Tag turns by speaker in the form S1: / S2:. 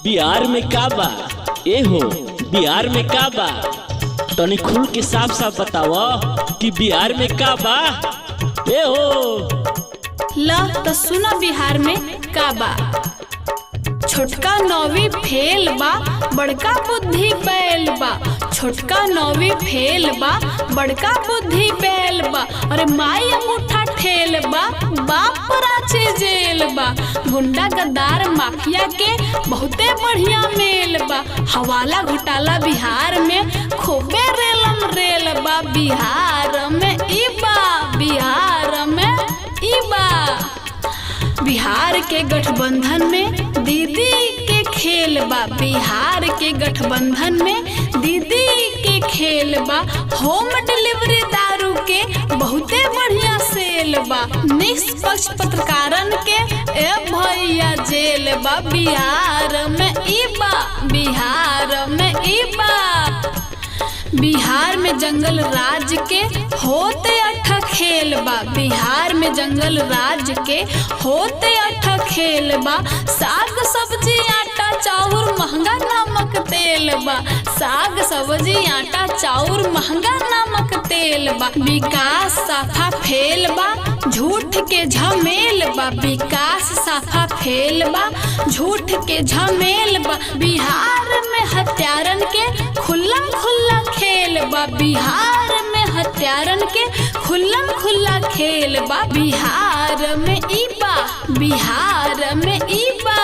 S1: बिहार में का बा? ए हो, बिहार में का बा? तनी खुल के साफ साफ बताव कि बिहार में का बा। ए हो।
S2: ल त सुना, बिहार में का बा। छोटका नौवीं फेल बा, बड़का बुद्धि बैल बा। छोटका नौवीं फेल बा, बड़का बुद्धि बैल बा। अरे माई अंगूठा ठेल बा, बाप रांची जेल बा। गुंडा गद्दार माफिया के बहुते बढ़िया मेल बा। हवाला घोटाला बिहार में खूबे रेलम रेल बा। बिहार में ई बा, बिहार में ई बा। बिहार के गठबंधन में दीदी के खेल बा। बिहार के गठबंधन में दीदी के खेल बा। होम डिलीवरी दारू के बहुते बढ़िया सेल बा। निष्पक्ष पत्रकारन के ए भैया जेल बा। बिहार में ई बा, बिहार में ई बा। बिहार में जंगल राज के होते अठ खेल बा। बिहार में जंगल राज के होते अठ खेल बा। साग सब्जी आटा चाउर महंगा नमक तेल बा। साग सब्जी आटा चाउर महंगा नमक तेल बा। विकास साफा फेल बा, झूठ के झमेल बा। विकास साफा फेल बा, झूठ के झमेल बा। बिहार में हत्यारन के खुल्ला खुल्ला खेल बा। बिहार में हत्यारन के खुल्लम खुल्ला खेल बा। बिहार में ई बा, बिहार में ई बा।